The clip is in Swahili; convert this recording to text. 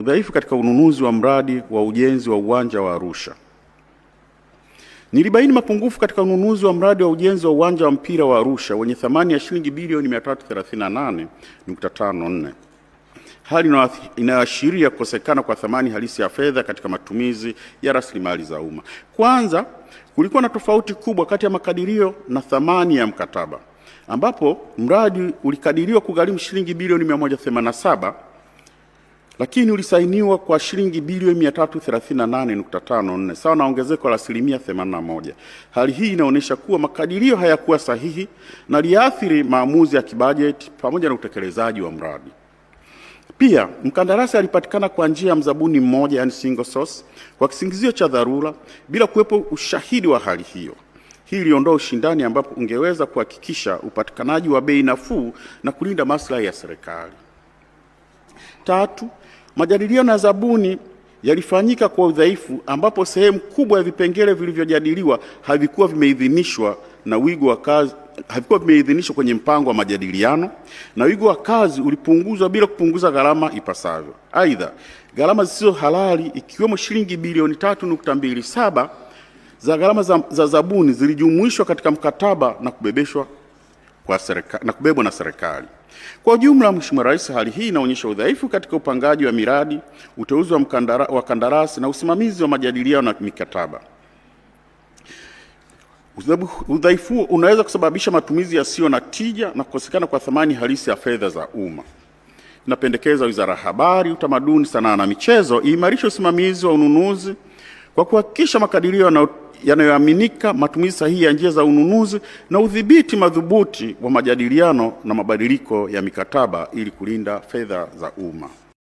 Udhaifu katika ununuzi wa mradi wa ujenzi wa uwanja wa Arusha. Nilibaini mapungufu katika ununuzi wa mradi wa ujenzi wa uwanja wa mpira wa Arusha wenye thamani ya shilingi bilioni 338.54, hali inayoashiria kukosekana kwa thamani halisi ya fedha katika matumizi ya rasilimali za umma. Kwanza, kulikuwa na tofauti kubwa kati ya makadirio na thamani ya mkataba, ambapo mradi ulikadiriwa kugharimu shilingi bilioni 187 lakini ulisainiwa kwa shilingi bilioni 338.54 sawa na ongezeko la asilimia 81. Hali hii inaonyesha kuwa makadirio hayakuwa sahihi na liathiri maamuzi ya kibajeti pamoja na utekelezaji wa mradi. Pia mkandarasi alipatikana kwa njia ya mzabuni mmoja, yani single source, kwa kisingizio cha dharura bila kuwepo ushahidi wa hali hiyo. Hii iliondoa ushindani ambapo ungeweza kuhakikisha upatikanaji wa bei nafuu na kulinda maslahi ya serikali. Tatu, majadiliano ya zabuni yalifanyika kwa udhaifu ambapo sehemu kubwa ya vipengele vilivyojadiliwa havikuwa vimeidhinishwa na wigo wa kazi havikuwa vimeidhinishwa kwenye mpango wa majadiliano na wigo wa kazi ulipunguzwa bila kupunguza gharama ipasavyo. Aidha, gharama zisizo halali ikiwemo shilingi bilioni 3.27 za gharama za zabuni zilijumuishwa katika mkataba na kubebeshwa kwa serika, na kubebwa na serikali. Kwa ujumla, Mheshimiwa Rais, hali hii inaonyesha udhaifu katika upangaji wa miradi, uteuzi wa kandarasi na usimamizi wa majadiliano na mikataba. Udhaifu unaweza kusababisha matumizi yasiyo na tija na kukosekana kwa thamani halisi ya fedha za umma. Napendekeza Wizara ya Habari, Utamaduni, Sanaa na Michezo iimarishe usimamizi wa ununuzi kwa kuhakikisha makadirio yanayoaminika, matumizi sahihi ya njia za ununuzi na udhibiti madhubuti wa majadiliano na mabadiliko ya mikataba ili kulinda fedha za umma.